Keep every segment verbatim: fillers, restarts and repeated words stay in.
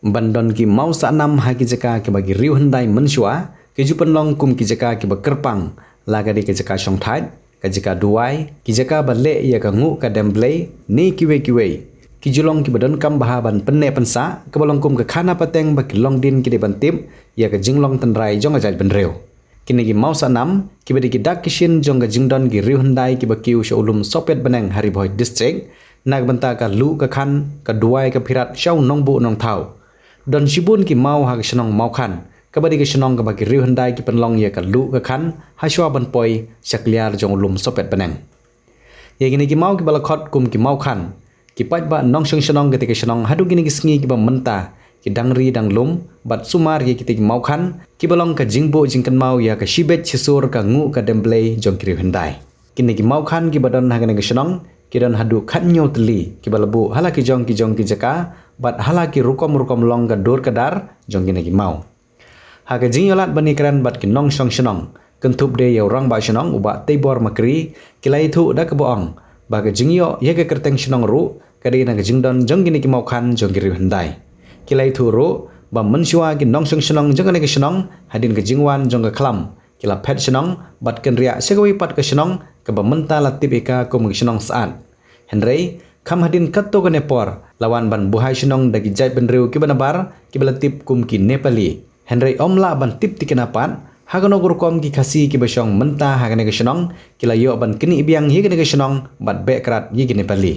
Ban don ki maw sahnam ha ki jaka kiba ki riewhyndai mynshuwa ki ju pynlong kum ki jaka kiba kyrpang, la ka dei ka jaka shongthait, ka jaka duwai, ki jaka ba leh ïa ka nguh ka dem Blei, ne kiwei kiwei. Ki ju long kiba donkam bha ban pynneh pynsah, kaba long kum ka khana pateng ba ki longdien ki dei ban tip ïa ka jinglong tynrai jong ka jaitbynriew. Kine ki maw sahnam kiba dei ki dak ki shin jong ka jingdon ki riewhyndai kiba kiew sha u lum Sohpetbneng ha Ri Bhoi District, na ka bynta ka luh ka khan, ka duwai ka phirat sha u nongbuh nongthaw. Don shibun ki maw ha ka shnong Mawkhan, kaba dei ka shnong kaba ki riewhyndai ki pynlong ïa ka luh ka khan hashwa ban poi sha kliar jong u lum Sohpetbneng. Ïa kine ki maw kiba la khot kum ki maw khan, ki paidbah nongshong shnong kata ka shnong haduh kine ki sngi kiba mynta ki dang ri dang lum bad sumar ïa kita ki maw khan, kiba long ka jingbuh jingkynmaw ïa ka shibit shisur ka nguh ka dem Blei jong ki riewhyndai. Kine ki maw khan kiba don ha kane ka shnong ki don haduh khathynñiew tylli, kiba la buh ha la ki jong ki jong ki jaka bad ha la ki rukom rukom long ka dur ka dar jong kine ki maw. Ha ka jingïohlad ban ïakren bad ki nongshong shnong, kynthup de ïa u rangbah shnong u Bah Teibor Makri, ki la ïathuh da kaba ong ba ka jingïoh ïa ka kyrteng shnong ruh ka dei na ka jingdon jong kine ki maw khan jong ki riewhyndai. Ki la ïathuh ruh ba mynshuwa ki nongshong shnong jong kane ka shnong, hadien ka jingwan jong ka khlam, ki la phet shnong bad kynriah sha kawei pat ka shnong kaba mynta la tip ïa ka kum ka shnong Syiar. Hynrei kham hadien katto katne por la wan ban buhai shnong da ki jaitbynriew kiba nabar kiba la tip kum ki Nepali. Hynrei ym lah ban tip thikna pat ha kano ka rukom ki Khasi kiba shong mynta ha kane ka shnong ki la ïoh ban knieh biang ïa kane ka shnong bad beh krad ïa ki Nepali.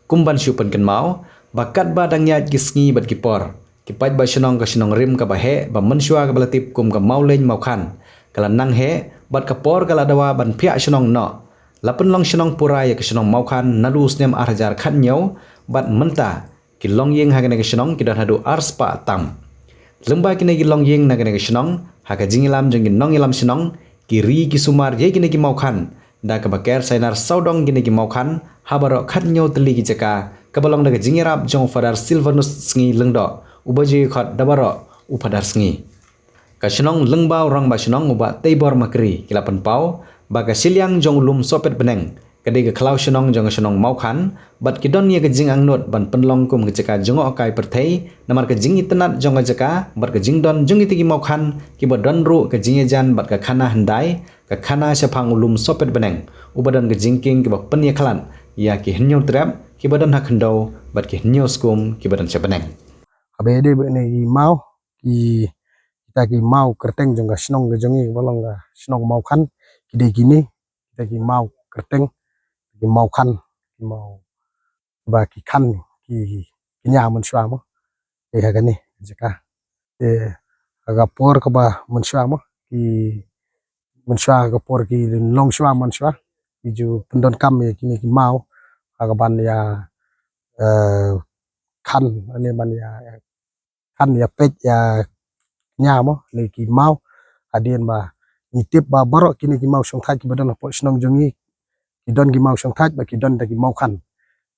Kum ban shu pynkynmaw ba katba dang ïaid ki sngi bad ki por, ki paidbah shnong ka shnong Rim kaba heh ba mynshuwa kaba la tip kum ka Mawleiñ Mawkhan, ka la nang heh bad ka por ka la dawa ban phiah shnong noh. La pynlong shnong pura ïa ka shnong Mawkhan naduh u snem ar hajar khathynñiew bad mynta ki longïing ha kane ka shnong ki don haduh arspah tam. Lyngba kine ki longïing na kane ka shnong, ha ka jingïalam jong ki nongïalam shnong, ki ri ki sumar ïa kine ki maw khan da kaba ker sainar sawdong kine ki maw khan ha baroh khathynñiew tylli ki jaka, kaba long da ka jingïarap jong u Phadar Silvanus Sngi Lyngdoh, uba ju ïakhot da baroh u Phadar Sngi. Ka shnong lyngba u rangbah shnong u Bah Teibor Makri ki la pynpaw ba ka shiliang jong u lum Sohpetbneng ka dei ka khlaw shnong jong ka shnong Mawkhan bad ki don ïa ka jingangnud ban pynlong kum ka jaka jngohkai pyrthei namar ka jingitynnad jong ka jaka bad ka jingdon jong kita ki maw khan kiba don ruh ka jingïajan bad ka khana hyndai, ka khana shaphang u lum Sohpetbneng uba don ka jingkieng kiba pynïakhlad ïa ki hynñiew trep kiba don ha khyndew bad ki hynñiew skum kiba don sha bneng. Haba ïadei bad kine ki maw, ki, kita ki maw kyrteng jong ka shnong ka jong ngi kaba long ka shnong Mawkhan, ki dei kine, kita ki maw kyrteng, ki maw khan, ki maw ba ki khan ki, ki kñia mynshuwa mo. Te ha kane ka jaka, te ha ka por kaba mynshuwa mo, ki mynshuwa ha ka por ki longshuwa mynshuwa ki ju pyndonkam ïa kine ki maw ha ka ban ïa, eh, khan, ne ban ïa khan ïa peit ïa kñia mo, ne ki maw, hadien ba ngi tip ba baroh kine ki maw shongthait kiba don hapoh shnong jong ngi ki don ki maw shongthait bad ki don da ki maw khan.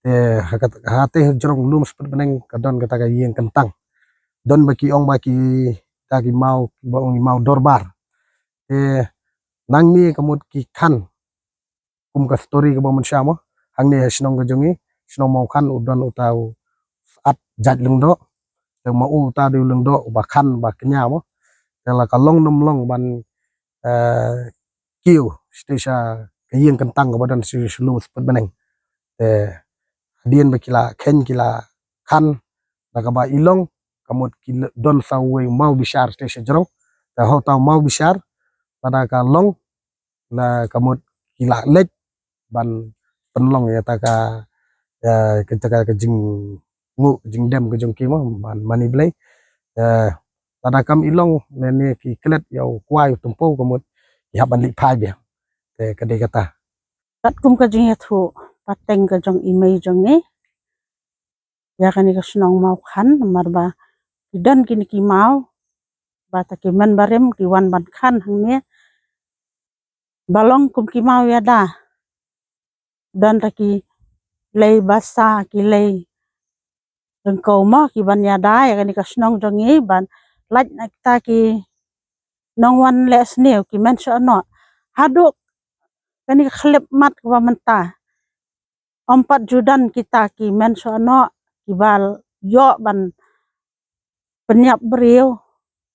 Te ha kata, ha te jrong lum Sohpetbneng ka don kata ka ïing kyntang. Don ba ki ong ba kita ki maw, ba ong ki maw dorbar. Te nangne ka mut ki khan kum ka story kaba mynshuwa mo. Hangne ha shnong ka jong ngi, shnong Mawkhan u don uta u Syiar jait Lyngdoh. Te ma u uta dei u Lyngdoh uba khan ba kñia mo. Te la ka long nym long ban, eh, kiew shatei sha ka ïing kyntang kaba don sha, sha lum Sohpetbneng. Te hadien ba ki la kheiñ ki la khan da kaba i long, ka mut ki la don sa uwei u maw bishar shatei sha jrong. Te ha uta u maw bishar, lada ka long, la ka mut ki la leit ban pynlong ïa kata ka, ïa kata ka, ka jingnguh jingdem ka jong ki mo, ban mane Blei. Eh, lada kam i long ne, ne ki klet ïa u kwai u tympew ka mut ki hap ban leit phai biang. Te ka dei kata. Katkum ka jingïathuh pateng ka jong i mei jong ngi ïa kane ka shnong Mawkhan, namar ba ki don kine ki maw, ba ta ki mynbarim ki wan ban khan hangne ba long kum ki maw ïada. Don ta ki lei basa, ki lei ryngkew mo, ki ban ïada ïa kane ka shnong jong ngi, ban lait na kita ki nongwan leh sniew, ki mynshohnoh. Haduh kane ka khyllipmat kaba mynta, ym pat ju don kita ki mynshohnoh kiba ïoh ban pynïap briew,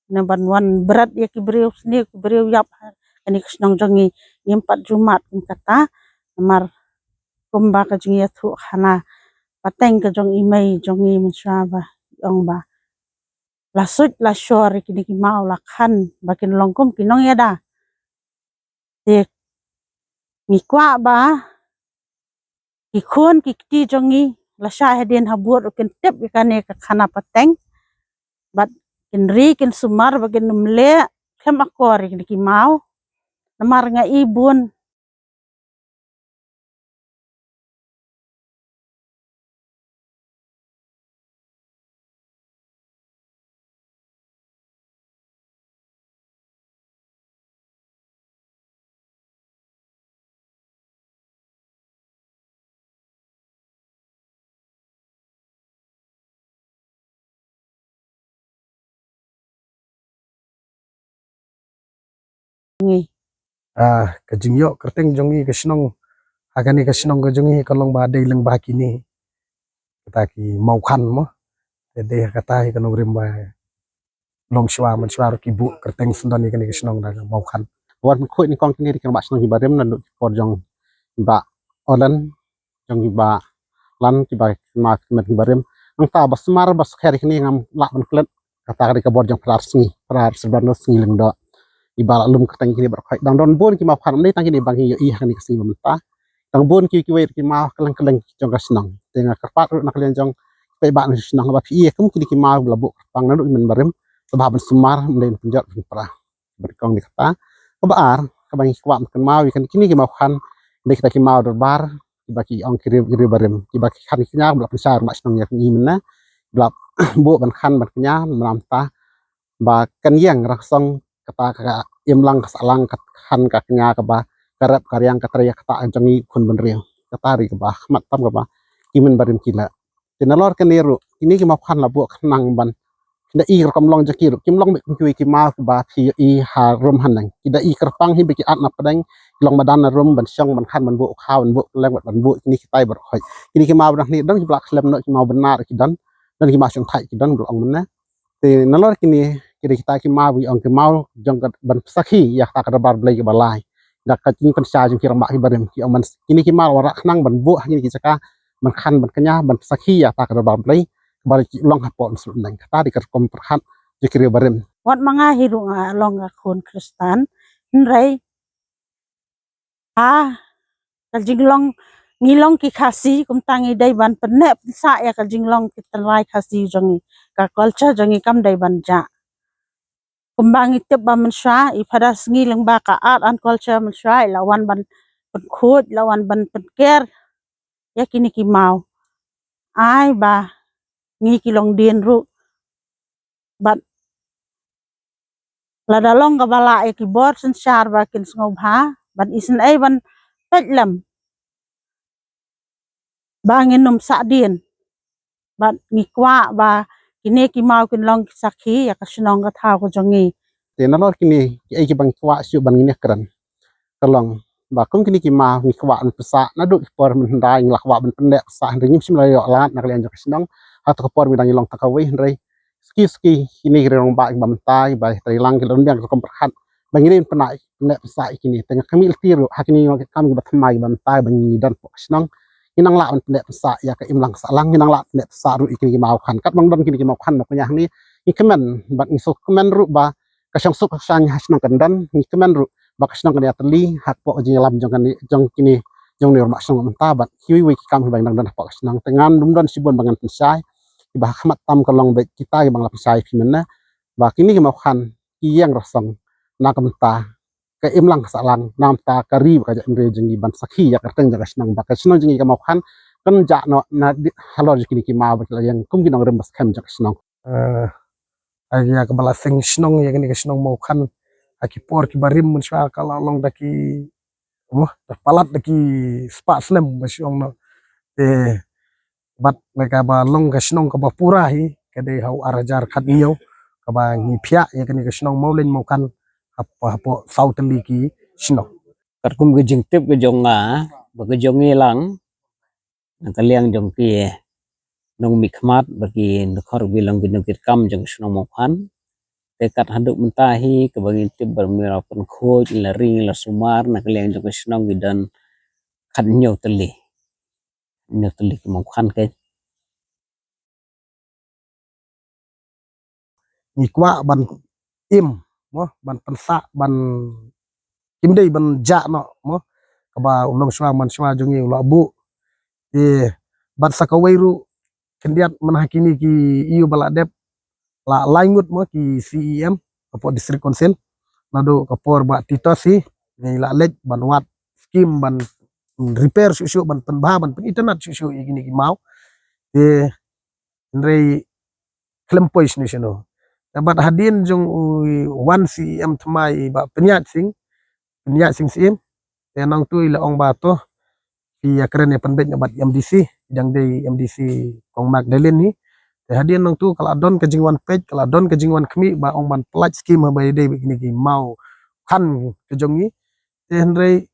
ne ban wan bret ïa ki briew sniew ki briew ïap ha kane ka shnong jong ngi. Ngim pat ju mad kum kata, namar kumba ka jingïathuh khana pateng ka jong i mei jong ngi mynshuwa ba ong ba la suit la shor ïa kine ki maw la khan ba kin long kum ki nongïada. Te ngi kwah ba ki khun ki kti jong ngi lashai hadien habud ruh kin tip ïa kane ka khana pateng bad kin ri kin sumar ba kin ym leh khlem akor ïa kine ki maw. Namar nga i bun ngi. Ah, ka jingïoh kyrteng jong ngi ka shnong ha kane ka shnong ka jong ngi ka long ba dei lyngba kine kata ki mawkhan mo. Te dei kata hi ka nongrim ba long shuwa mynshuwa ruh ki buh kyrteng syndon ïa kane ka shnong da ka mawkhan. Wan khuid ni kong kine ki rangbah shnong ki barim na ki por jong ba Olen jong ki ba Lan ki ba ma ki met ki barim. Nangta ba sumar ba sukher kine ngam lah ban klet kata ka dei ka bor jong Phra Sngi, Phra Syrban Sngi Lyngdoh. I ba la lum kyrteng kine ba khuid dang don bun ki mawkhan ym dei tang kine ba ngi ïohi ha kane ka sngi ba mynta. Dang bun ki kiwei ki maw kylleng kylleng jong ka shnong. Te nga kyrpad ruh na ka liang jong ki paidbah na shnong ba phi ïa kum kine ki maw ba la buh kyrpang naduh ki men barim. Te ba ban sumar ym dei ban pynjot ban pra. Ban kong ni kata. Kaba ar kaba ngi kwah ban kynmaw ïa kine ki mawkhan dei kita ki maw dorbar kiba ki ong ki riew ki riew barim kiba ki khan ki kñia ba la pynshai rangbah shnong ïa ngi mynne. Ba la buh ban khan ban kñia mynta ba kan ïeng rasong kata ka imlang ka sahlang ka khan ka kñia kaba ka rep ka riang ka trei kata jong ngi khun bynriew. Kata ri kaba khmat tam kaba ki men barim ki la. Te nalor kane ruh kine ki mawkhan la buh khnang ban ki da i rukom long jong ki ruh kim long beit kum kiwei ki maw kiba phi ïohi ha rum haneng. Ki da i kyrpang hi ba ki at na pdeng ki long madan na rum ban shong ban khan ban buh u khaw ban buh kylleng ban buh kine ki tai ba ruh khuid. Kine ki maw ba dang hynne don ki ba la khlem noh ki maw bynnar ki don. Don ki maw shongthait ki don ba la ong mynne. Te nalor kine ki dei kita ki maw ba ngi ong ki maw jong ka ban sakhi ïa kata ka dorbar Blei kaba lai. Da ka jingpynshai jong ki rangbah ki barim ki ong ban kine ki maw wanrah khnang ban buh ha kine ki jaka ban khan ban kñia ban sakhi ïa kata ka dorbar Blei kaba ki long hapoh Mynsiem Neng. Kata dei ka rukom pyrkhat jong ki riew barim. Wat ma nga hi ruh nga long ka khun Khristan hynrei ha ka jinglong ngi long ki Khasi kumta ngi dei ban pynneh pynsah ïa ka jinglong ki tynrai Khasi jong ngi. Ka culture jong ngi kam dei ban jah. Kumba ngi tip ba mynshuwa i Phadar Sngi lyngba ka art and culture mynshuwa i la wan ban pynkhuid la wan ban pynker ïa kine ki maw. Ai ba ngi ki longdien ruh bad lada long kaba lah ïa ki bor synshar ba kin sngewbha bad isynei ban peit lem ba ngin ym sah dien. Bad ngi kwah ba kine ki maw kin long ki sakhi ïa ka shnong ka thaw ka jong ngi. Te nalor kine kiei kiba ngi kwah shuh ban ngin ïakren ka long ba kum kine ki maw ngi kwah ban pynsah naduh ki por mynhyndai ngi la kwah ban pynneh pynsah hynrei ngim shym la ïoh lad na ka liang jong ka shnong. Hato ka por mynta ngi long tang kawei hynrei suki suki kine ki rangbah kiba mynta kiba trei lang ki la don biang ka rukom pyrkhat ba ngi dei ban pynneh pynsah ïa kine. Te nga khmih lynti ruh ha kine ki kam kiba thymmai kiba mynta ba ngi don hapoh ka shnong ngi nang lah ban pynneh pynsah ïa ka imlang ka sahlang ngi nang lah pynneh pynsah ruh ïa kine ki mawkhan katba ngi don kine ki mawkhan na kñia hangne. Ngi kmen bad ngi sngewkmen ruh ba ka shongsuk ka shang ha shnong kan don ngi kmen ruh ba ka shnong kan ïatylli hapoh ka jingïalam jong kane jong kine jong ne rangbah shnong mynta bad kiwei kiwei ki kam kiba ngi dang don hapoh ka shnong. Te ngan ym don shibun ba ngan pynshai kiba ha khmat tam ka long beit kita kiba nga la pynshai phi mynne ba kine ki mawkhan ki ïeng rasong na ka mynta ka imlang ka sahlang na ka mynta ka ri ba ka jaitbynriew jong ngi ban sakhi ïa ka kyrteng jong ka shnong ba ka shnong jong ngi ka mawkhan kan jah noh na halor jong kine ki maw ba ki la ïeng kum ki nongrim ba skhem jong ka shnong. Eh, ha ïa kaba la seng shnong ïa kane ka shnong Mawkhan ha ki por kiba rim mynshuwa ka la long da ki mo da palat da ki spah snem ba shnong no. Te bad na kaba long ka shnong kaba pura hi ka dei ha u ar hajar khathynñiew kaba ngi phiah ïa kane ka shnong Mawlein Mawkhan hapoh hapoh saw tylli ki shnong. Katkum ka jingtip ka jong nga ba ka jong ngi lang na ka liang jong ki nongmihkhmat bad ki dkhot kiba long ki nongkitkam jong ka shnong Mawkhan. Te kat haduh mynta hi kaba ngi tip bad mynta la pynkhuid, la ring, la sumar, na ka liang jong ka shnong ki don khathynñiew tylli. Hynñiew tylli ki Mawkhan. Ngi kwah ban im, mo, ban pynsah, ban, kim dei ban jah noh, mo, kaba u nongshuwa manshuwa jong ngi u la buh. Te bad sa kawei ruh, khyndiat mynta ha kine ki ïew ba la dep, la lai ngut, mo, ki C E M hapoh District Council. Naduh ka por Bah Titos hi, ngi la leit ban wad skim ban repair shuh shuh, ban pynbha, ban pynitynnad shuh shuh ïa kine ki maw. Te hynrei khlem poi shano shano. Te bad hadien jong u wan C E M thymmai, i Bah Pynïaid Sing, Pynïaid Sing Syiem. Te nangtu i la ong ba to phi ïakren ïa pynbeit na bad M D C, dang dei M D C Kong Magdalene hi. Te hadien nangtu ka la don ka jingwan peit, ka la don ka jingwan khmih ba ong ban pyllait skim haba ïadei bad kine ki maw khan ka jong ngi. Te hynrei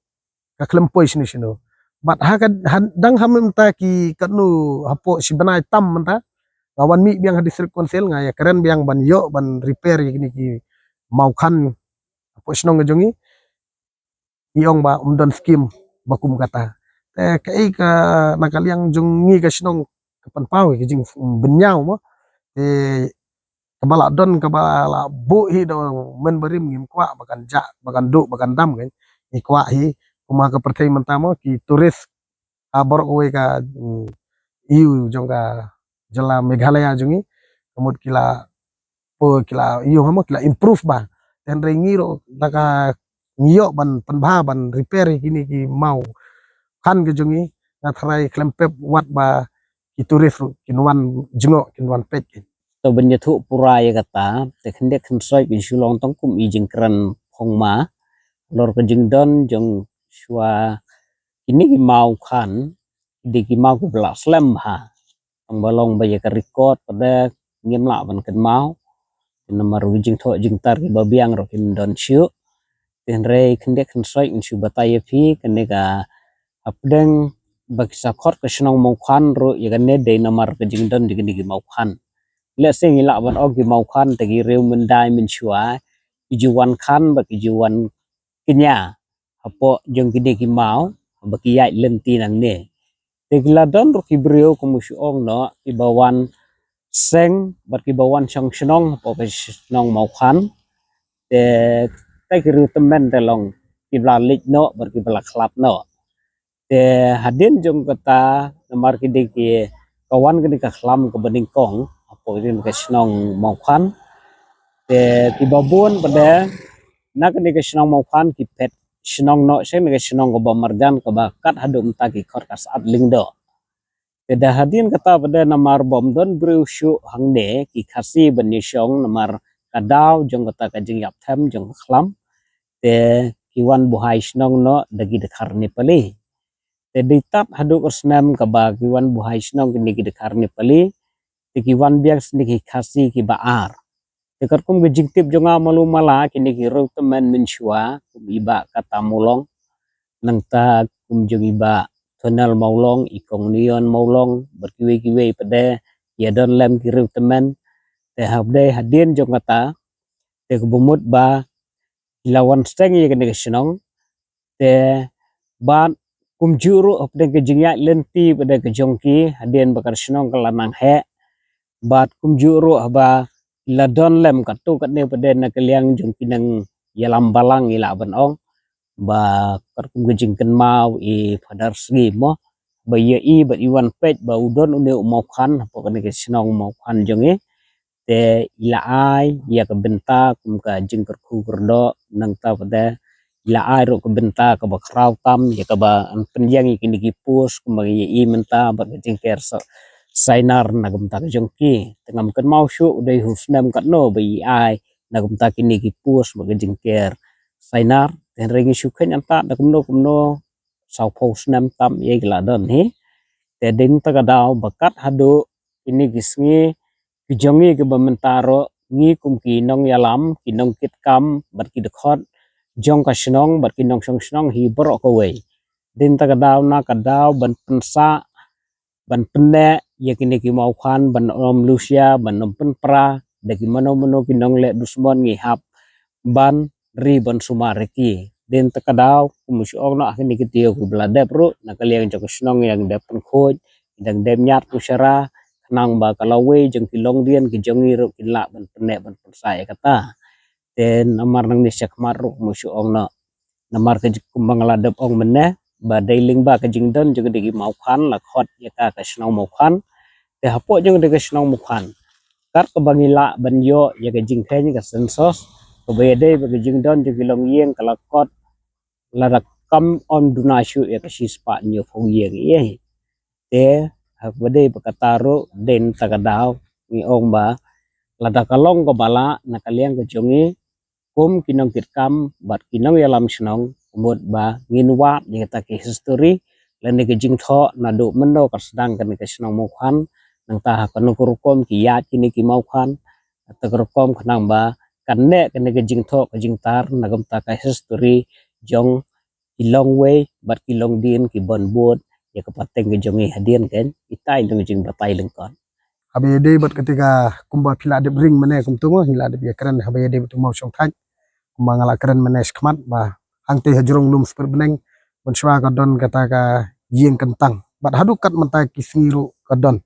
ka khlem poi shano shano. Bad ha ka, ha, dang ha mynta ki katno, hapoh shi bnai tam mynta nga wan mih biang ha District Council, nga ïakren biang ban ïoh ban repair ïa kine ki maw khan hapoh shnong ka jong ngi. I ong ba ym don skim ba kum kata. Te kaei ka, na ka liang jong ngi ka shnong, ka pynpaw ka jingbynñiaw, mo. Te kaba la don, kaba la buh hi da u mynbarim, ngim kwah ba kan jah, ba kan duh, ba kan dam, kan. Ngi kwah hi kum ha ka pyrthei mynta, mo, ki tourist, ah, baroh kawei ka, mm, ïew jong ka jylla Meghalaya jong ngi, ka mut ki la, po, ki la ïew, mo, ki la improve bha. Te hynrei ngi ruh da ka ngi ïoh ban pynbha, ban repair ïa kine ki maw khan ka jong ngi, nga tharai khlem pep wat ba ki tourist ruh kin wan jngoh, kin wan peit. To ban ïathuh pura ïa kata, te khyndiat khynsoit kin shu long tang kum i jingkren phong ma halor ka jingdon jong shuwa kine ki maw khan, ki dei ki maw kiba la slem bha. Tang ba long ba ïa ka record pat de ngim lah ban kynmaw. Namar u jingthoh jingtar kiba biang ruh kim don shuh. Te hynrei khyndiat khynsoit ngan shu batai ïa phi, kane ka hapdeng ba ki sa khot ka shnong Mawkhan ruh, ïa kane dei namar ka jingdon jong kine ki maw khan. Lehse ngi lah ban ong ki maw khan, te ki riew myndai mynshuwa ki ju wan khan bad ki ju wan kñia hapoh jong kine ki maw ba ki ïaid lynti nangne. Te ki la don ruh ki briew, kum u shu ong noh, kiba wan seng bad kiba wan shong shnong hapoh ka shnong Mawkhan. Te, te ki riew tymmen te long kiba la leit noh bad kiba la khlad noh. Te hadien jong kata, namar ki dei ki, ka wan kane ka khlam kaba nyngkong hapoh kane ka shnong Mawkhan. Te kiba bun pat de na kane ka shnong Mawkhan ki phet shnong noh sha kane ka shnong kaba marjan, kaba kat haduh mynta ki khot ka Syiar Lyngdoh. Te da hadien kata pat de namar ba ym don briew shuh hangne, ki Khasi ban ïashong, namar ka daw jong kata ka jingïap them jong ka khlam, te ki wan buhai shnong noh da ki dkhar Nepali. Te dei tad haduh ka snem kaba ki wan buhai shnong kine ki dkhar Nepali, te ki wan biang sha kine ki Khasi kiba ar. Te katkum ka jingtip jong nga malu mala, kine ki riew tymmen mynshuwa, kum i Bah Kata Mawlong, nangta kum jong i Bah Thonel Mawlong, i Kong Nion Mawlong, bad kiwei kiwei pat de, ïa don lem ki riew tymmen. Te haba dei hadien jong kata, te kaba mut ba ki la wan seng ïa kane ka shnong. Te bad kumjuh ruh hapdeng ka jingïaid lynti pat de ka jong ki, hadien ba ka shnong ka la nang heh. Bad kumjuh ruh haba la don lem katto katne pat de na ka liang jong ki nongïalam balang, i lah ban ong, ba katkum ka jingkynmaw i Father Sngi mo, ba ïa i bad i wan peit ba u don une u Mawkhan hapoh kane ka shnong Mawkhan jong i. Te i la ai ïa ka bynta kum ka jingkyrkhu kyrdoh, nangta pat de i la ai ruh ka bynta kaba khraw tam ïa kaba yn pynïeng ïa kine ki post kumba ngi ïa i mynta bad ka jingker sa-, sainar na ka bynta ka jong ki. Te ngam kynmaw shuh u dei ha u snem katno ba i ai na ka bynta kine ki post bad ka jingker sainar. Te hynrei ngi shu kheiñ anta da kumno kumno sawphew snem tam ïa ki la don hi. Te dei na kata ka daw ba kat haduh kine ki sngi ki jong ngi kiba mynta ruh, ngi kum ki nongïalam, ki nongkitkam bad ki dkhot jong ka shnong bad ki nongshong shnong hi baroh kawei, dei na kata ka daw, na ka daw ban pynsah, ban pynneh, ïa kine ki mawkhwan ban ym lusia, ban ym pynpra da ki mano mano ki nongleh dusmon, ngi hap ban ri ban sumar ïa ki. Dei na kata ka daw kumba shu ong noh, ha kine ki taïew kiba la dep ruh na ka liang jong ka shnong ngi dang dep pynkhuid, ngi dang dep ñiad u shara, khnang ba ka lawei jong ki longdien ki jong ngi ruh kin lah ban pynneh ban pynsah ïa kata. Te namar nangne shakhmat ruh kumba shu ong noh, namar ka jing, kumba nga la dep ong mynne, ba dei lyngba ka jingdon jong kine ki mawkhwan la khot ïa ka ka shnong mawkhwan. Te hapoh jong kane ka shnong mawkhwan, kat kaba ngi lah ban ïoh ïa ka jingkheiñ ka census, kaba ïadei bad ka jingdon jong ki longïing ka la khot lada kam ym duna shuh ïa ka shispah hynñiewphew ïing, ïa. Te ha kaba dei bad kata ruh, dei na kata ka daw ngi ong ba lada ka long kaba lah na ka liang ka jong ngi kum ki nongkitkam bad ki nongïalam shnong, ka mut ba ngin wad ïa kata ka history lane ka jingthoh naduh mynno ka sdang kane ka shnong mawkhwan, nangta ha kano ka rukom ki ïaid kine ki mawkhwan, kata ka rukom khnang ba kan neh kane ka jingthoh ka jingtar na ka bynta ka history jong ki longwei bad ki longdien kiban bud ïa ka pateng ka jong ngi hadien, kan itai lung jingbatai lyngkot. Haba ïadei bad kata ka, kumba phi la dep ring mynne kumto mo, ngi la dep ïakren haba ïadei bad u mawshong thait. Kumba nga la kren mynne shakhmat ba hangtei ha jrong lum Sprit Bneng mynshuwa ka don kata ka ïing kyntang, bad haduh kat mynta ki sngi ruh ka don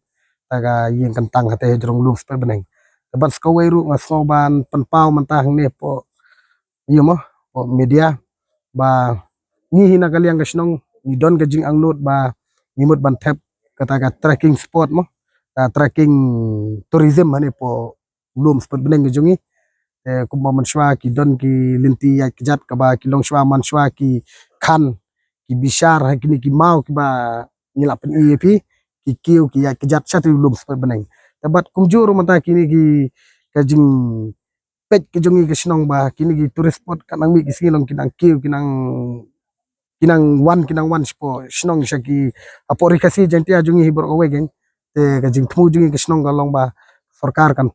kata ka ïing kyntang hangtei ha jrong lum Sprit Bneng. Te bad sa kawei ruh nga sngew ban pynpaw mynta hangne hapoh, ïa mo, hapoh media, ba ngi hi na ka liang ka shnong ngi don ka jingangnud ba ngi mut ban thep kata ka trekking spot mo, ka trekking tourism hangne hapoh lum Sprit Bneng ka jong ngi. Te kumba mynshuwa ki don ki lynti ïaid kjat kaba ki long shuwa mynshuwa ki khan, ki bishar ha kine ki maw kiba ngi la pyni ïa phi, ki kiew ki ïaid kjat sha tu lum Sprit Bneng. Te bad kumjuh ruh mynta kine ki, ka jingpeit ka jong ngi ka shnong ba kine ki tourist spot ka nang mih ki sngi long ki nang kiew, ki nang ki nang wan, ki nang wan shapoh shnong sha ki, hapoh Ri Khasi Jaiñtia jong ngi hi baroh kawei, kan. Te ka jingthmu jong ngi ka shnong ka long ba sorkar kan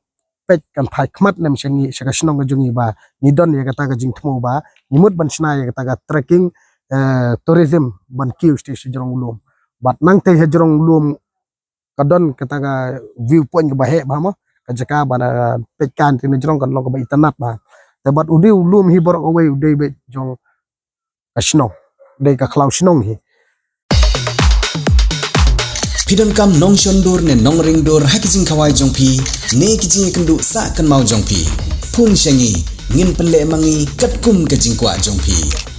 peit, kan phai khmat lem sha ngi, sha ka shnong ka jong ngi ba ngi don ïa kata ka jingthmu ba ngi mut ban shna ïa kata ka trekking, eh, tourism ban kiew sha, sha jrong lum. Bad nangtei ha jrong lum ka don kata ka view point kaba heh bha mo, ka jaka ba na peit kan tine jrong kan long kaba itynnat bha. Te bad u dei u lum hi baroh kawei u dei beit jong ka shnong, dei ka khlaw shnong hi. Phi donkam nongshon dur ne nongring dur ha ki jingkhawai jong phi ne ki jingïakynduh sah kynmaw jong phi? Phone sha ngi, ngin pynleh ma ngi katkum ka jingkwah jong phi.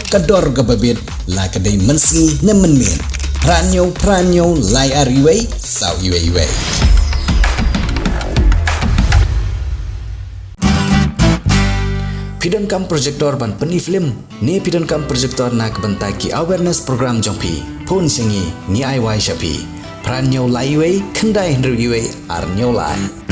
Ka dor kaba bit, la ka dei mynsngi ne mynmiet. Phra hynñiew phra hynñiew lai ar iwei saw iwei iwei. Phi donkam projector ban pyni film ne phi donkam projector na ka bynta ki awareness program jong phi? Phone sha ngi, ngi ai wai sha phi. Phra hynñiew lai iwei khyndai hynriew iwei ar hynñiew lai.